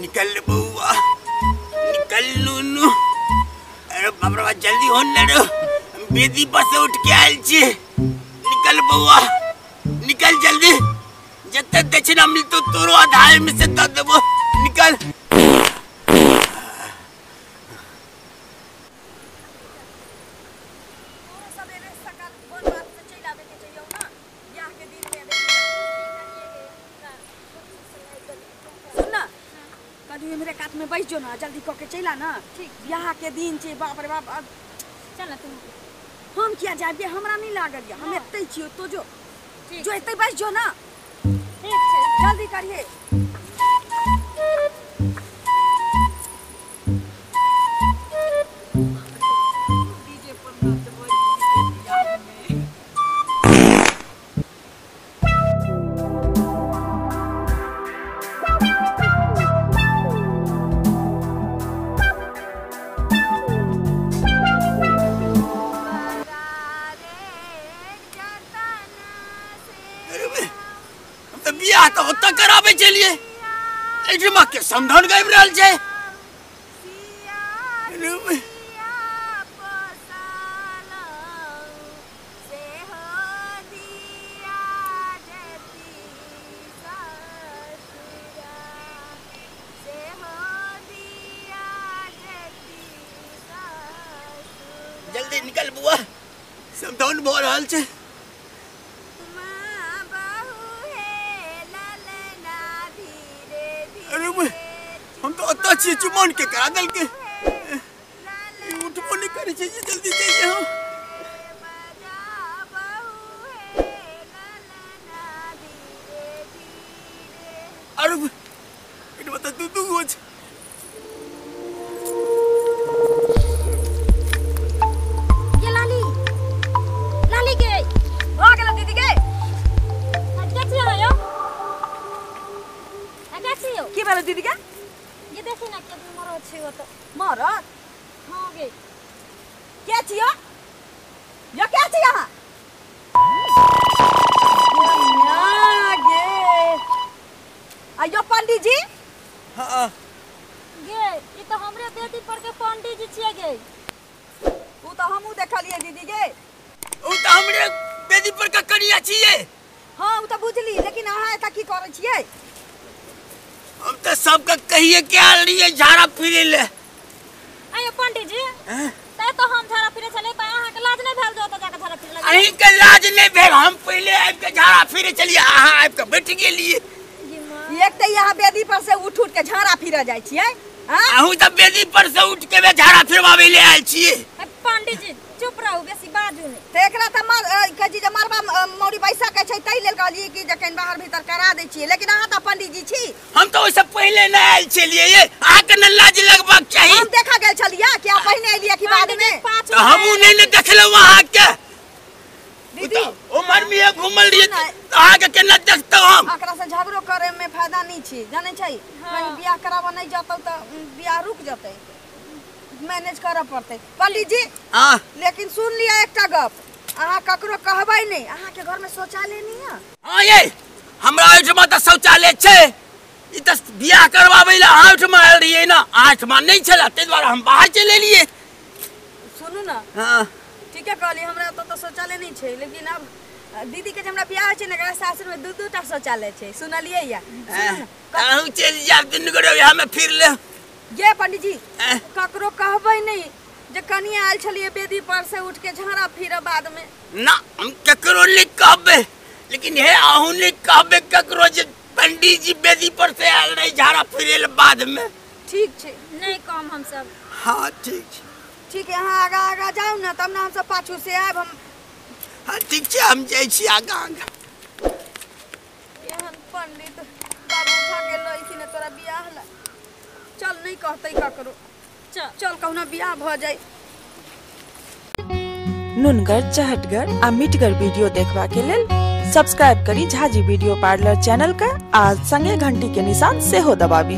निकल बउआ, निकल नूनू। अरे बाप रे, जल्दी हो न, बेदी पर से उठ के आयल छी। निकल बउआ, निकल जल्दी, जते दक्षिणा मिलतो तोरो आधार में से दे देबो। निकल। मेरे कात में बैठ जो ना, जल्दी कह के चला ना। ठीक, बियाह के दिन छे, बाप रे बाप। चल ना तू। हम किया जाबे, हमरा नहीं लागल या, हम एतै छियो, तो जो जो एतै बैठ जो ना। ठीक छै, जल्दी करिए। डीजे पर नाचबै बियाह में। बियाह तो ओतऽ कराबै छलियै, एहिठमा के समधन गाबि रहल छै। जल्दी निकल बुआ, समधन भऽ रहल छै। हम तो ओतऽ छियै, चुमौन के करा देलकै। उठबो नहि करै छै, जल्दी जाइए हम। अरे एहिठमा तऽ दू दू गो छै। ये लाली, लाली के भऽ गेल दीदी के। के छियै यौ? के छियै? की भेल दीदी के? ये देखी ना के मरद छै ओतऽ। मरद? हाँ गे। के छियै? यो के छियै अहाँ? गे आयो पंडित जी। हाँ गे, ई तऽ हमरे बेटी पर के पंडित जी छियै गे। उ तऽ हमहूँ देखलियै दीदी गे। उ तऽ हमरे बेदी पर के कनिया छियै। हाँ उ तऽ बुझली, लेकिन अहाँ एतऽ की करै छियै? हम तो सबके कहिए के आयल रहिए झाड़ा फिरे ले। आयो पंडित जी, ते तो हम झाड़ा फिरे छलै, त अहाँ के लाज नै भेल जो ओतऽ जाके झाड़ा फिरे लगे? अहीं के लाज नै भेल, हम पहिले आबि के झाड़ा फिरे छलियै, अहाँ आबि के बैठ गेलियै। एक तऽ यहाँ बेदी पर से उठ उठ के झाड़ा फिरे जाइ छियै। अहूँ तऽ बेदी पर से उठ के झाड़ा फिरवाबै ले आयल छियै। पंडित जी चुप रहू, बेसी बाजू नै। तऽ एकरा तऽ कहै छी जे मरबा मौरी बैसा के छै, ताहि लेल कहलियै कि जखन बाहर भीतर करा दै छियै, लेकिन अहाँ तऽ पंडित जी छी। हम तऽ ओहिसँ पहिले नहि आयल छलियै, अहाँके ने लाज लगबाक चाही। हम देखा गेल छलियै कि अहाँ पहिने एलियै कि बाद में? तऽ हमहूँ नहि ने देखलहुँ अहाँके। दीदी उमर में घूमल रहियै तऽ अहाँके केना देखतहुँ हम? एकरा से झगड़ो करे में फायदा नहीं छै, जानै छै? कहीं बियाह कराबऽ नहि जतौ तऽ बियाह रुक जतै, मैनेज करऽ पड़तै। पंडित जी लेकिन सुन लिअ एकटा गप, अहाँ ककरो कहबै नहि। अहाँके घर में शौचालय नहि यऽ? हाँ ये, हमरा ओहिठमा तऽ शौचालय छै। ई तऽ बियाह करवाबै लए अहाँ ओहिठमा आयल रहियै ने, अहाँ ओहिठमा नहि छलै, ताहि दुआरे हम बाहर चलि एलियै। सुनू ने। हाँ ठीके कहलियै, हमरा ओतऽ तऽ शौचालय नहि छै, लेकिन आब दीदी के जे हमरा बियाह होइ छै ने, एकरा सासुर में दू दू टा शौचालय छै, सुनलियै या? अहूँ चलि जायब दुनू गोटे ओएहमे फिर लेब। ये पंडित जी, ककरो कहबै नहि जे कनिया आयल छलियै बेदी पर से उठ के झाड़ा फिरऽ बाद में। ना, हम ककरो नहि कहबै, लेकिन हे अहूँ नहि कहबै ककरो जे पंडित जी बेदी पर से आयल रहे झाड़ा फिरे बाद में। ठीक छै, नहि कहब हम सब। हाँ ठीक छै। ठीक है, अहाँ आगा आगा जाउ ने, तब ने हमसब पाछू से आयब हम। हाँ ठीक छै, हम जाइ छी आगा आगा। एहन पंडित बाबू उठा के लैथिन तोरा बियाह ला। चल नहीं कहते ककरो, चल कहुना बियाह भ जाए। नुनगर, चहटगर आ मिठगर वीडियो देखबा के लेल सब्सक्राइब करी झाजी वीडियो पार्लर चैनल का आ संगे घंटी के निशान सेहो दबाबी।